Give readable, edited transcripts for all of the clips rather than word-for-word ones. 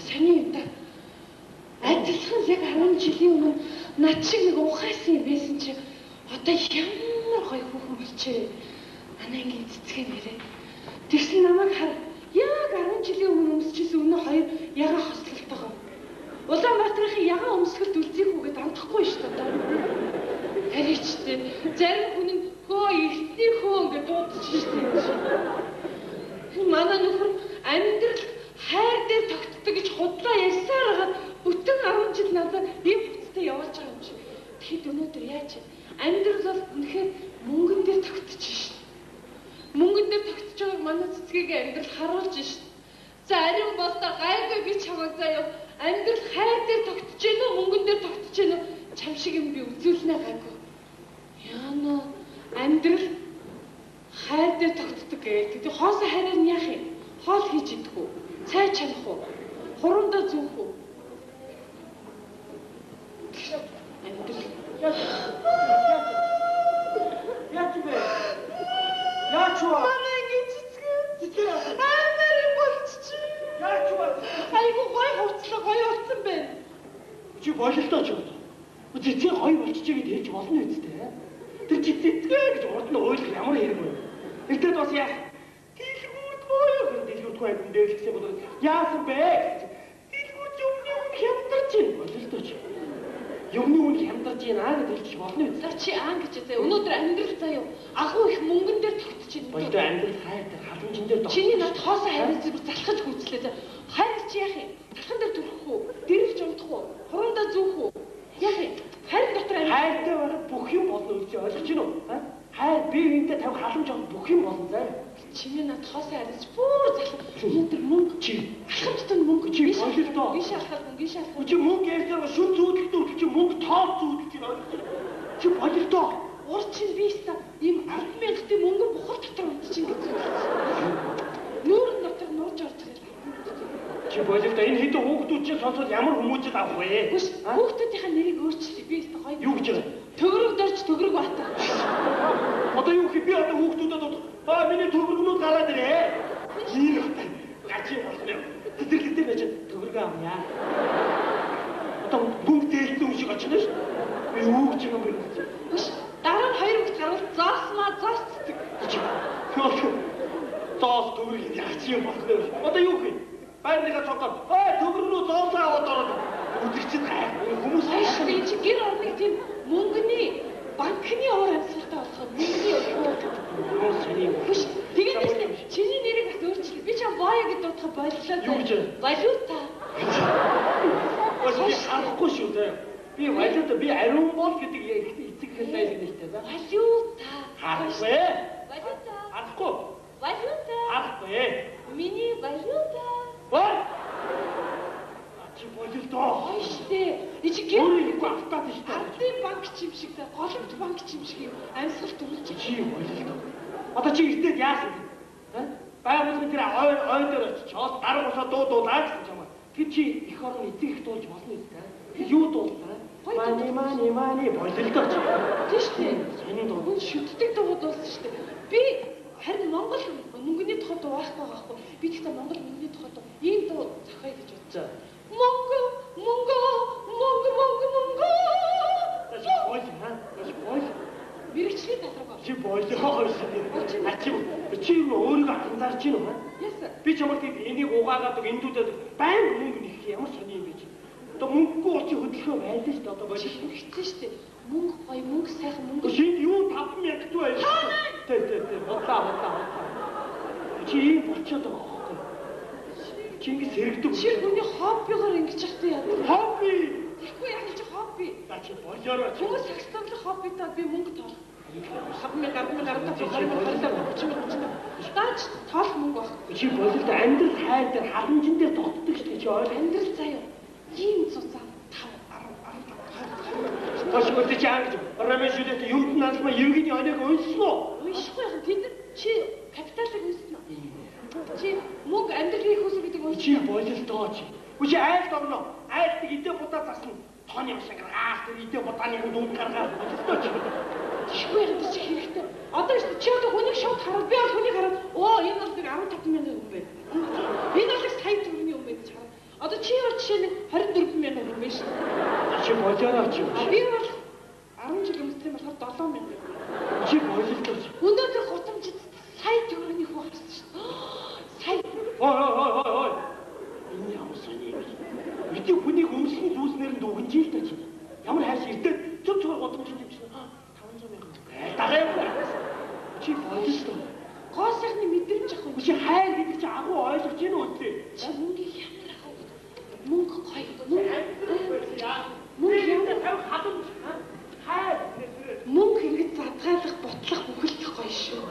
Сони юм да. Адилхан яг 10 жилийн өмнө над шиг нэг ухаасан юм байсан чи одоо ямар гоё хүүхэн болчихээ. Манай ангийн цэцгээ нэрээ. Тэгсэн намайг хар яг 10 жилийн өмнө өмсчихсэн өнөө хоёр ягаан хослолтойгоо. Улаанбаатарын ягаан өмсгөлд үлзий хүүгээд андахгүй шүү дээ одоо. Харичтэй зарим хүн нь хөө эртний хөө ингэ дуудаж шүү дээ. Манай нөхөр амьдрал хайр дээр тогтдог гэж худлаа ярьсаар хагаад бүтэн 10 жил надад ийм хувцастай явуулж байгаа юм шиг. Тэгэхэд өнөөдөр яаж амьдрал бол үнэхээр мөнгөн дээр тогтож шин. Мөнгөн дээр тогтож байгааг манай цэцгээгийн амьдрал харуулж шин. За ариун болдоо гайгүй би чамайг заяа амьдрал хайр дээр тогтож гэнэ үү мөнгөн дээр тогтож гэнэ үү чам шиг юм би үзүүлнэ гайгүй. Яна амьдрал хайр дээр тогтдог гэдэг. Тэгээ хоосон хайраар нь яах юм? Хоол хийж идэх үү? Цай чанах уу? Хурамдаа зүүх үү? Амьдрал. Яаж бэ? Яаж вэ? Манай ингэ цэцгээ. Цэцгээ. Амар юм болчих. Яаж вэ? Айгу гоё хувцлаа гоё болсон байна. Чи бололтоо ч юм. Цэцгээ гоё болчихъя гэж хэлж болно үсттэй. Тэр чи цэцгээ гэж урд нь ойлох ямар хэрэг вэ? Эртээд бас яах? Дэлгүүрд гоё хүн дэлгүүрдгүй амьд дээр гэсэн бол яасан бэ гэсэн. Дэлгүүрд юмны үн хямдарч байна. Бололтоо ч. Юмны үн хямдарч байна гэж хэлж болно үст. За чи аан гэж заяа. Өнөөдөр амьдрал заяа. Агуу их мөнгөн дээр тогтож байна. Бололтоо амьдрал хайр дээр халамжин дээр тогтож. Чиний над хоосон хайрыг зүр залхаж гүйцлээ заяа. Хайр чи яах юм? Талхан дээр түрхэх үү? Дэрэлж унтах уу? Хурамдаа зүүх үү? Яах юм? Хайр дотор амьдрал. Хайртай байхад бүх юм болно үст ойлгож байна уу? Хайр бие биентэй тавих халамж авах бүх юм болно заяа. Чиний над хоосон хайрыг бүр залхах. Өнөөдөр мөнгө чи алхамжтай мөнгө чи бололтоо. Гиш алхах мөнгө гиш алхах. Чи мөнгө ярьсаар шүн зүүдэлтэй үтэл чи мөнгө тоол зүүдэлж байна ойлгож байна. Чи бололтоо. Ур чинь би өста ийм 10,000-ийн мөнгө бухал дотор унтчих ингэж зүгэлсэн. Нүүрэн дотор нууж орж ирэл. Чи бололтоо энэ хэдэн хүүхдүүд чинь сонсвол ямар хүмүүжил авах вэ? Үгүй хүүхдүүдийнхээ нэрийг өөрчлөе. Би өста гоё. Юу гэж байгаа? Төгрөг дорж төгрөг баатар. Одоо юу гэх би одоо хүүхдүүдэд дуудах. Аа миний төгрөгнүүд гараад ирээ. Ийм хата. Гачи болно. Тэтгэлтэй байж төгрөгөө авъя. Одоо мөнгө дээлсэн юм шиг очно шүү. Би юу гэж юм бэ? Үгүй дараа нь хоёр хүүхд гарвал зоосмаа зоос цэцэг. Зоос төгрөг яач юм болох вэ? Одоо юу гэх? Байрныхаа цогцоор ой төгрөгнүү зоосоо аваад ороод үзэгчд гайх. Хүмүүс хайштай энэ чи гэр орныг тийм мөнгөний банкны уур амьсгалтай болохоор мөнгөний юу сони юм. Хүш тэгээд тийм чиний нэрийг бас өөрчлөе. Би чам боё гэж дуудах боллоо. Юу гэж? Валюта. Ой би харахгүй шүү дээ. Би валюта би ариун бол гэдэг эцэг их байлг нэгтэй за. Валюта. Харахгүй. Валюта. Харахгүй. Валюта. Харахгүй. Миний валюта. Ой! Чи бололтоо. Гоё штэ. Энд чи гэр өөрийгөө автаад штэ. Ардын банк ч юм шиг за голомт банк ч юм шиг юм амьсгал төрүүлж. Чи бололтоо. Одоо чи эртээд яасан бэ? А? Байгууллагын тэр ой ой дээр очичоод дарга усаа дуудуулаа гэсэн чамаа. Тэр чи эх орон эцэг их дуулж болно үстэй. Тэр юу дуулаа? Мани мани мани бололтоо чи. Тийм штэ. Сонин дуу. Хүн шүтдэг дуу дуулсан штэ. Би харин Монгол мөнгөний тухай дуу байхгүй байхгүй. Би тэгтээ Монгол мөнгөний тухай дуу ийм дуу зохиоё гэж бодсон. Мөнгө мөнгө мөнгө мөнгө мөнгө. Чи бол ха? Чи бол. Мэргэжлийн талруу. Чи болоо. А чи чи өөрийгөө анзаарч байна уу? Яасан? Би чамайг тийм энийг угаагаад эндүүдэд баян мөнгө нэх ямар сони юм бэ чи? Одоо мөнгөгүй очи хөдөлгөөн байлаа шүү дээ одоо болж хэцүү шүү дээ. Мөнгө гоё, мөнгө сайхан, мөнгө. Шинэ юу 5,000 дүү байл. Тэ тэ тэ. Бодлаа бодлаа. Чи ийм болчиход байгаа байхгүй. Чи ингэ сэрэгдэг. Чи хүний хоббигоор ингэж явах яадаг. Хобби. Тэгэхгүй яг чи хобби. За чи болоорой. Хүмүүс сагс тоглох хоббитой би мөнгө тоолох. 5,000, 10,000, 15,000, 20,000, 25,000, 30,000, 30,000. Даач тоолох мөнгө баг. Чи бололтой амьдрал хайр дээр халамжин дээр тогтдог шүү дээ чи ойл. Амьдрал заяа. Ийм цуцаа 5 10 15 20. Тоош өдөө чи аа гэж Ромео Жюльет юмд наалмаа Евгений Онег уншсан уу? Уншихгүй яхан тэд нар чи капиталыг уншсан уу? Чи мөнгө амьдралын их усүр гэдэг уншсан. Чи бололтоо чи. Үгүй чи айлд орно. Айлд идэ будаа засна. Тооны маш гаргаал тэр идэ будааны дүнд гаргаад бололтоо чи. Тэгэхгүй яхан тэр чи хэрэгтэй. Одоо шүү чи одоо хүнийг шууд хараад би бол хүнийг хараад оо энэ бол нэг 15,000 хүн байна. Энэ бол нэг сая төгрөгийн хүн байна гэж хараад. Одоо чи жишээ нь 24 мянган төгрөг байна шүү. Чи болоорой чи. Би бол 10 жил өмссөн болохоор 7 мянган. Чи бололтой. Өнөөдөр гутамжид сая төгрөгийн хүү харсан шүү. Сая. Ой ой ой ой ой. Энэ ямар сони юм бэ? Бидний хүнийг өмссөн зүйлснээр нь дүгнж ил та чи. Ямар хайш ирдээ зүг зүгээр гутамжид юм чинь 500 мянган. Дагаа юм. Чи бололтой. Гоо сайхны мэдрэмж ах уу? Чи хайр гэдэг чи агуу ойлгож гин үү? Чи мөнгийг ямар ах вэ? Мөнгө гоё. Мөнгө ямар тавих халамж хайр. Мөнгө ингэж задгаалах, бутлах, бүхэлдэх гоё шүү.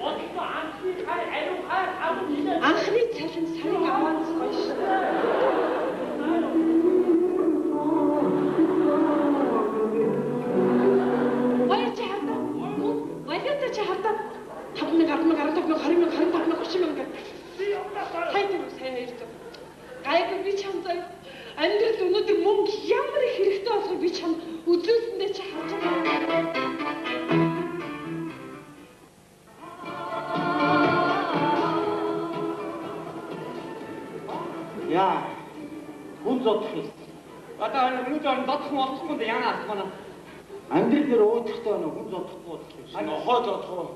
Бодлоо анхны хайр, ариун хайр, халамж нэлээ. Анхны цалин сарын аванс гоё шүү. Баяр чи хардаа. Валюта чи хардаа. 5 мянга, 10 мянга, 15 мянга, 20 мянга, 25 мянга, 30 мянга. Сая тэр сая 200. Гайгүй би чам заяа. Амьдрал өнөөдөр мөнгө ямар их хэрэгтэй болохыг би чам үзүүлсэндээ чи харж байгаа. Яа. Хүн зодох юм. Одоо өнөөдөр зодох юм олдохгүй дээ яана асмана. Амьдрал нэр уучихтай байна хүн зодохгүй болохоор. Нохоо зодох уу?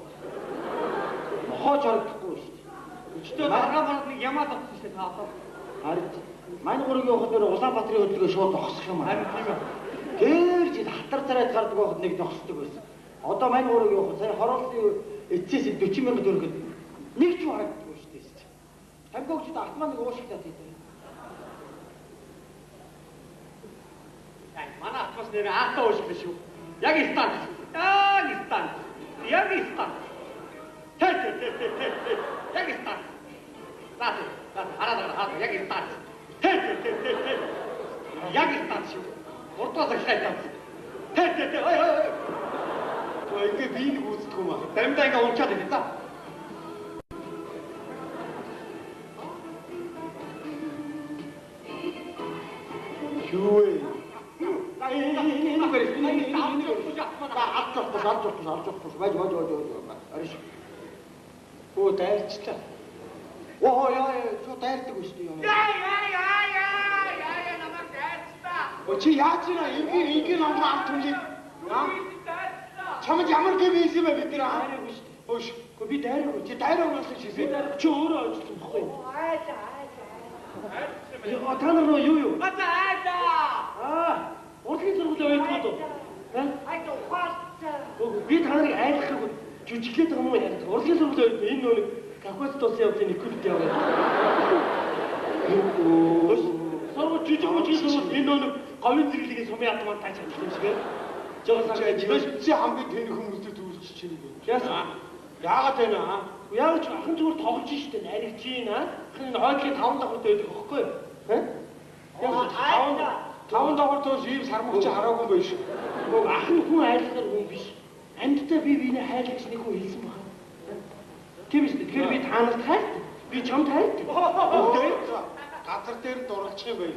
Нохоо чорогдохгүй шүү дээ. Өчтөө даргаа бараад нэг ямаа зодсон шүү дээ та одоо. Харин манай гурыг явахад нэр Улаанбаатарын хөдөлгөөн шууд зогсох юм аа. Харин тийм ээ. Тэр жил хатар царайд гардаг байхад нэг зогсдог байсан. Одоо манай гурыг явахад сая хорооллын эцсээс 40 мянган төгрөгөд нэг ч харагддаггүй шүү дээ. Тамгиогчд автомат нэг уушигдаад идэв. Манай автомат нэр аата уушиглаа шүү. Яг станц. Яг станц. Яг станц. Тэ тэ тэ тэ тэ. Яг станц. Наа наа хараад хараад яг станц. Тэ тэ тэ тэ тэ. Яг станц шүү. Урдаа захиа станц. Тэ тэ тэ. Ой ой ой. Ой ингээ би нэг үздэг юм аа. Дамдаа ингээ унчаад идэв та. Юу вэ? Энэ барь энэ алж байж байж байж ариш. Оо дайрчлаа. Оо яа яа дайрдаг шүү дээ. Яа яа яа яа яа намайг дайрчлаа. Оо чи яаж ийна ингийн ном арт түлээ. Чамд ямар гэм хийсэн бэ бид нар дайраагүй шүү дээ. Хөөш. Гэхдээ би дайраагүй. Чи дайраагүй болсон чи. Чи өөрөө ажилласан бохгүй юу? Айлаа айлаа. Яа та нар нөө юу юу? Ата айлаа. Аа, урлагийн сургуулийн оюутнууд уу? Айда ухаалтай. Би та нарыг айлгахыг жүжиглээд байгаа юм уу яагаад? Урлагийн сургуулийн оюутнууд энэ нөө нэг Кавказ улсын явдлын Николд яваа. Сургууль жижиг мужийн сургууль энэ нөө нэг говийн зэрэглэгийн сумын автомат тааж чадсан юм шиг ээ. Жогоо сар чи хамгийн тэнэг хүмүүстэй төвлөж чинь юм. Яасан? Яагаад вэ аа? Яагаад ч ахын зүгээр тоглож штэ найрагч юм аа. Ахын энэ хойдлын 5 давхарт байдаг хөөхгүй юу? Хэ? Яг 5 давхарт төөс ийм сармагч хараагүй юм биш. Гэхдээ ах нь хүн айлгахаар хүн биш. Амьдтай би биенээ хайлах гэж нэг хүн хэлсэн байна. Тийм биз дээ. Тэгэхээр би та нарт хайртай. Би чамд хайртай. Үгүй. Газар дээр нь дурлчих юм байна.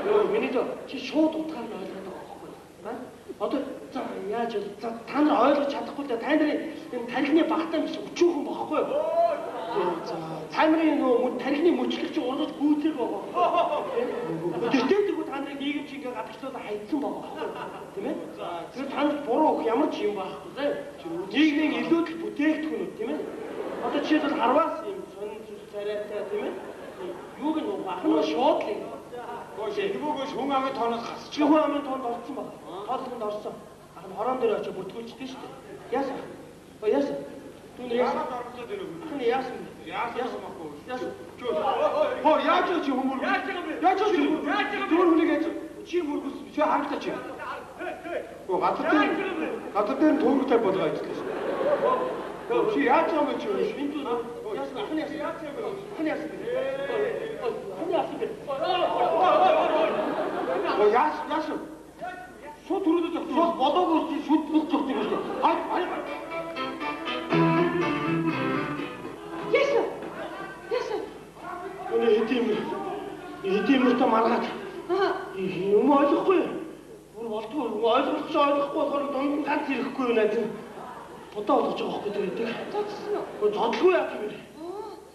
Йоо, миний дөө чи шууд утгаар нь ойлгоод байгаа байхгүй юу? Одоо за яаж вэ? За та нар ойлгож чадахгүй л да. Та нарын энэ тархины багтаа биш өчүүхэн байхгүй юу? За та нарын нөгөө тархины мөчлөг чи ургаж гүйцээг байгаа. Тэгтээ тэгвэл та нарын нийгэм чи ингээ гадагшлуулаа хайцсан байгаа байхгүй юу? Тийм ээ? Тэгэхээр та нарт буруу өгөх ямар ч юм байхгүй заа. Нийгмийн илүүдэл бүтээгдэхүүнүүд тийм ээ? Одоо жишээлбэл харваас юм сонин зүс царайтай тийм ээ? Юуг нь ах нь шууд л юм. Гоош нөгөөгөөс хүн амын тооноос хасчих. Хүн амын тоонд орсон баг. Тоолонд орсон. Ах нь хорон дээр очиж бүртгүүлчихсэн шүү дээ. Яасан? Оо яасан? Түүнэр яасан? Яагаад оролцоод ирэх вэ? Ах нь яасан бэ? Яасан байхгүй. Яасан? Хоо яаж чи хүмүүр? Яаж юм бэ? Яаж чи хүмүүр? Яаж юм бэ? Зүгээр хүнийг яаж чи мөргөс чи харагдлаа чи. Гоо газар дээр төөрөг тавь болгоо ажиллаа шүү. Чи яаж юм бэ чи? Энэ зүйл яасан? Ах нь яасан? Ах нь яасан бэ? Ах нь яасан бэ? Гоо яасан яасан? Шууд төрөөд зогссон. Шууд болоогүй чи шүд бүх зогссон юм шүү. Хай хай. Яасан? Яасан? Өнөө хэд юм бэ? Хэд юм бэ маргаад. Юм ойлгохгүй. Бүр болдгоо ойлгож ойлгохгүй болохоор дунд нь ганц ирэхгүй юм аа. Будаа болгож байгаа байхгүй тэр гэдэг. Зодсон уу? Зодлгүй яах юм бэ?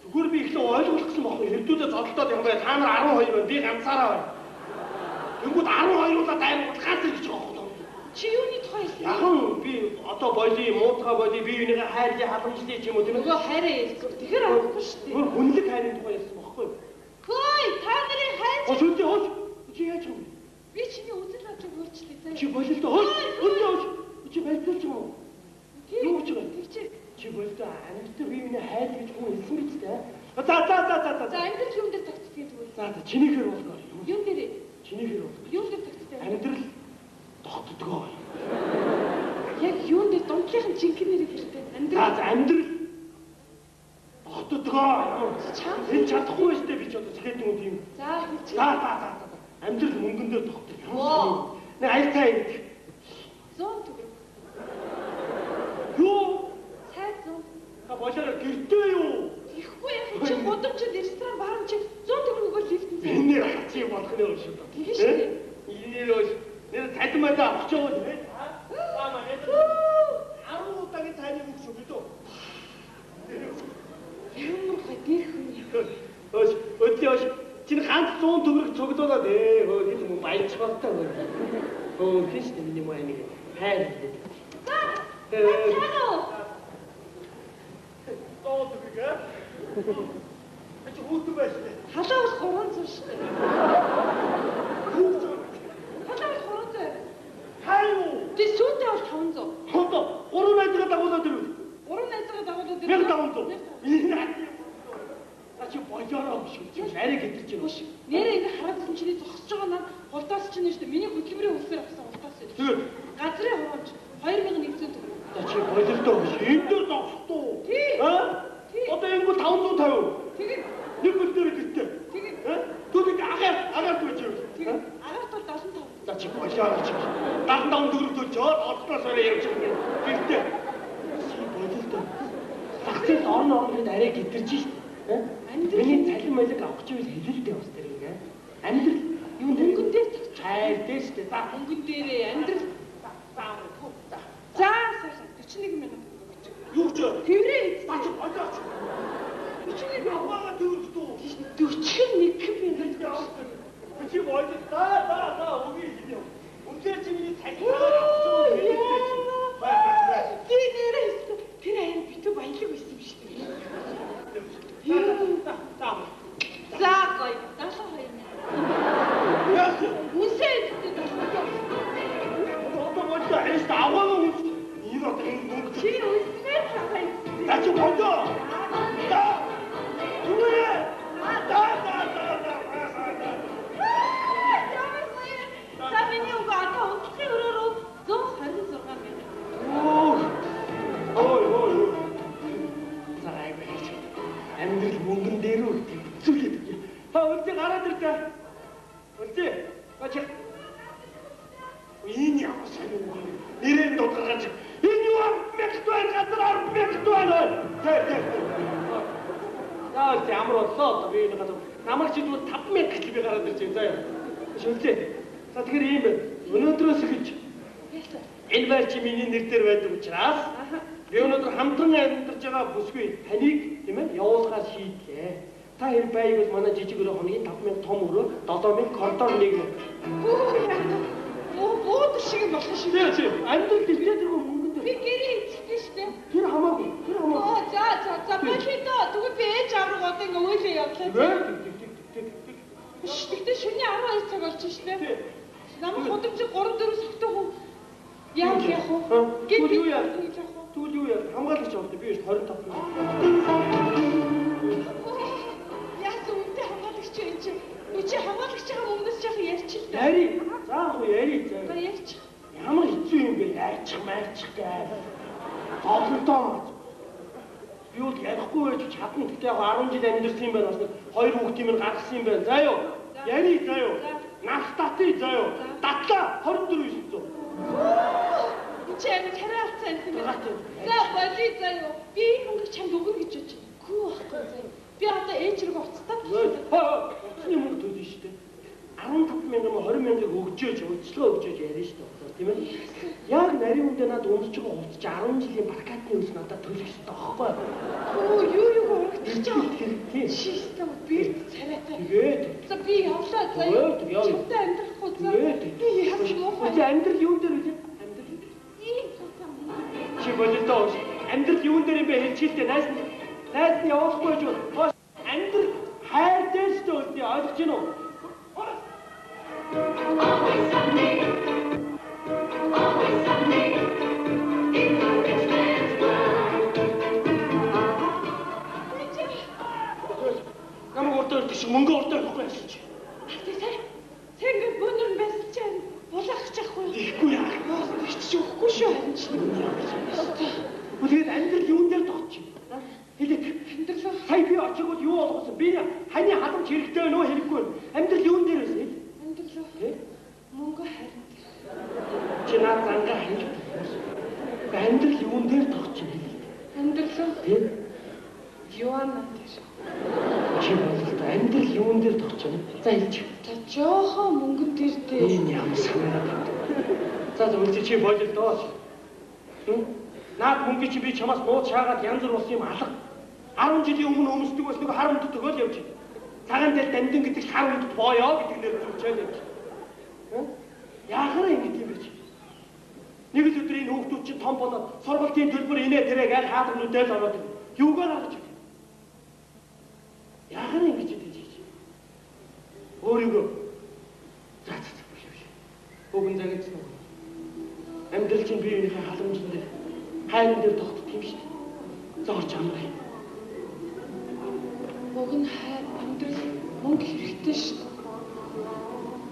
Зүгээр би ихлэ ойлгох гэсэн байхгүй. Хэрдүүдээ зодолдоод юм байна. Та нар 12 байна. Би ганцаараа байна. Тэнгүүд 12-уулаа дайрангууд ганц гэж байгаа байхгүй. Чи юуны тухай хэлсэн? Яхан би одоо болий, муутгаа болий, би юуныгаа хайрлаа, халамжлаа ч юм уу тийм ээ. Нөгөө хайраа ярьсан. Тэгэхээр авахгүй шүү дээ. Хүнлэг хайрын тухай ярьсан байхгүй юу? Хөөй, та нарын хайр. Өө шүлдээ хөөж. Чи яаж юм? Би чиний үзэл бодлыг өөрчлөе заа. Чи болилдоо хөөж. Өдөө хөөж. Чи болилдож юм уу? Юу гэж байгаа? Тэгчээ. Чи болилдоо амьд би юуны хайр гэж хүн хэлсэн биз дээ. За за за за за. За амьдрал юун дээр тогтдгийг тэгвэл. За за чинийхэр болгоо. Юун дээр? Чинийхэр болгоо. Юун дээр тогтдог? Амьдрал тогтдгоо. Яг юун дээр дундлынх нь жинхэнэ нэрийг хэлдэг. Амьдрал. За амьдрал тогтдгоо. Энэ чадахгүй шүү дээ би ч одоо сэхэд юм тийм. За хэлчих. За за за за. Амьдрал мөнгөн дээр тогтдог. Нэг аяр цай идэх. 100 төгрөг. Юу? Цай 100. Та болоороо гэртээ юу? Тэгэхгүй яах чи гудамжинд ресторан баран чи 100 төгрөг өгөөл лифтэн. Энэ хацыг болох нэ шүү дээ. Тэгэн шүү дээ. Энэ юу? Нэр цалин мадаа авах ч юм уу? Аа маа. 10 удаагийн цайны үг шүү бид үү? Ямар гой дэрх хүн юм. Өөш, өдөө өөш. Чинь ганц 100 төгрөг цуглуулад хөө энэ юм баяж болтой хөө. Хөө тийш миний муу аниг хайр хэлээд. За. Цаана. 100 төгрөг аа. Чи хүүтэн байсан. Халаа бол 300 шүү дээ. Хүүтэн. Халаа бол 300. Хай юу? Тэ сүйтэй бол 500. Одоо 3 найзгаа дагуулад ирвэл. 3 найзгаа дагуулад ирвэл 1500. Энэ чи болоороо биш үү? Чи арай гэтэрч байна. Нэрээ ингэ хараад ирсэн чиний зогсож байгаа над хулдаас чинь шүү дээ. Миний хөдөлмөрийн хөлсөөр авсан хулдаас шүү. Тэгээд газрын хураамж 2100 төгрөг. За чи бололдоо биш. Энэ дээр зогсдоо. Тий. Аа? Одоо ингэвэл 550. Тэгээд нэг хөл дээр гэртээ. Тэгээд түүнийг агаар төлж ивэл. Тэгээд агаарт бол 75. За чи болоороо чи. 75 төгрөг төлж олдоос орой явж байгаа. Гэртээ. Чи бололдоо. Зах зээлд орно орно гэд арай гитэрч шүү дээ. Миний цалин малиг авах гэж байвал хэлэлтэй бас тэр ингээ. Амьдрал юун дээр мөнгөн дээр тогтчих. Хайр дээр шүү дээ. За мөнгөн дээрээ амьдрал за за. За сайхан 41 мянган төгрөг өгч. Юу ч Хэврээ за чи болооч. 41 аваагаа төгрөгтөө. 41 мянган төгрөг. Чи болж за за за үгүй хэлээ. Үнээр чи миний цалин авах гэж хэлэлтэй чи. Бай бай. Би нэрээ тэр аян битүү баялаг байсан юм шүү дээ. За За гоё. 72 мянга. Үнсээ эзэд 72. Одоо боллоо хайш аваагаа үнс. Энэ одоо энэ мөнгө. Чи үнсмээр аваа. За чи боллоо. За. Түнээ. За за за за. Ямар гоё. За миний үг одоо унтлахын өрөөрөө 126 мянга. Ой ой ой. За айгүй хайч. Амьдрал мөнгөн дээр үү гэдэг үзүүлээд өгье. Та үлдээ гараад ирдэ. Үлдээ. Бачи. Энэ ямар сайн үг вэ? Нэрээр дутгаргаж. Энэ юу 10,000 байна газар 10,000 байна. Тэ тэ. За үлдээ ямар боллоо одоо би энэ газар намайг чи зүгээр 5,000 гэж би гараад ирж байна. За яа. Шүлдээ. За тэгэхээр ийм байна. Өнөөдрөөс эхэлж энэ байр чи миний нэр дээр байдаг учраас би өнөөдөр хамтран амьдарч байгаа бүсгүй таныг тийм ээ явуулахаар шийдлээ. Та хэн байг бол манай жижиг өрөө хоногийн 5000 том өрөө 7000 коридор нэг. Бууд шиг юм болох шүү. Тийм тийм. Амьдрал дэлхээ тэргүй мөнгөн дээр. Би гэрээ эцэгтэй шүү дээ. Тэр хамаагүй. Тэр хамаагүй. Оо за за за болидоо. Тэгвэл би ээж авраг одоо ингээ уйлаа явлаа. Тэг тэг тэг. Тэгтээ шөнийн 12 цаг болж шүү дээ. Намайг худамж 3 4 согтуу хүн яах яах вэ? Тэгвэл юу яах? Тэгвэл юу яах? Хамгаалагч болтой. Би 25 мянга. Яасан үнтэй хамгаалагч юм чи? Үгүй чи хамгаалагчийн өмнөөс жаахан ярьчих л да. Яри. За яг уу яри. За ярьчих. Ямар хэцүү юм бэ? Яачих маачих гээл. Зовлонтой. Би бол ярихгүй байж чадна. Гэхдээ яг 10 жил амьдэрсэн юм байна. Бас нэг хоёр хүүхдийн минь гаргасан юм байна. За юу? Яри за юу? Нас татъя за юу? Татлаа 24 900. Чи амин царай алдсан юм байна. За боли за юу? Би энэ мөнгө чамд өгнө гэж бодож байна. Гүү байхгүй за юу? Би одоо ээж рүү уцтаад. Уцны мөнгө төлнө шүү дээ. 15 мянган 20 мянгаыг өгчөөж, үйлчлэгээ өгчөөж ярина шүү дээ. Тийм ээ? Яг нарийн үндэ над өмсөж байгаа хувцас чи 10 жилийн баркатны ус надад төлөх ёстой байхгүй. Хөө юу юу Санагдчих жаа. Чи өстө бэрт царайтай. Тэгээд. За би явлаа заа. Чамтай амьдрахгүй заа. Би яасан муухай. Чи амьдрал юун дээр вэ? Амьдрал. Ийм цуцаа мөнгө. Чи бололтоо. Амьдрал юун дээр юм бэ хэлчихэлтэй. Найз нь явуулахгүй байж бол. Амьдрал хайр дээр ч төлдөө ойлгож гин үү? Always sunny, in the rich man's world. Намайг урдаа өртөж шиг мөнгө урдаа өрөхгүй байсан чи. Тэг ингээд бөөнөр байсан чи булаах чихгүй. Тэгэхгүй яах. Чи өгөхгүй шүү харин чи. Тэгээд амьдрал юун дээр тогтчих. Хэлээд амьдрал сая би очиход юу болгосон? Би ханы халамж хэрэгтэй байна уу хэрэггүй вэ? Амьдрал юун дээр байсан? Амьдрал мөнгө харин дээр. Чи наад зангаа хэл. Амьдрал юун дээр тогтчих хэлээд. Амьдрал тий? Юана дээр. Чи бололтой амьдрал юун дээр тогтчих вэ? За хэлж. За жоохон мөнгөн дээр дээ. Энэ ямар санаа тавьдаг. За зөв чи бололтоо. Наад мөнгө чи би чамаас нууц шаагаад янз бүр болсон юм алга. 10 жилийн өмнө өмсдөг бас нэг хар өмд төгөөл явж байна. Цагаан дээр дамдин гэдэг хар өмд боёо гэдэг нэр зүвчээл явж байна. Яахаараа ингэж юм бэ чи? Нэг л өдөр энэ хүүхдүүд чинь том болоод сургалтын төлбөр инээ тэрэг аль хаалгануудад л ороод юугаар гаргаж ирэх. Яахаараа ингэж юм чи? Өөрийгөө за за за биш биш. Өгөн загинцсан уу? Амьдрал чинь бие биенийхээ халамжин дээр хайран дээр тогтдог юм шүү дээ. Зорж амраа. Уг нь хайр, амьдрал мөнгө хэрэгтэй шүү дээ.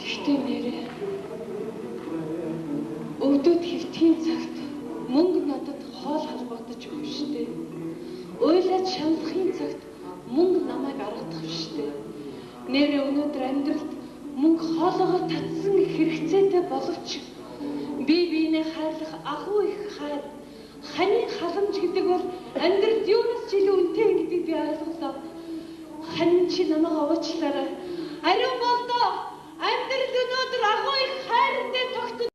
Тэгтээ нэрээ өвдөд хэвтгийн цагт мөнгө надад хоол халбагдаж өгөх шүү дээ. Уйлаад шаналхын цагт мөнгө намайг аргадах шүү дээ. Нэрээ өнөөдөр амьдралд мөнгө хоолоогоо татсан хэрэгцээтэй боловч би биенээ хайрлах агуу их хайр ханы халамж гэдэг бол амьдралд юунаас ч илүү үнэтэй гэдгийг би ойлголоо. Хань чи намайг уучлаарай. Ариун болдоо амьдрал өнөөдөр агуу их хайртай тогтно.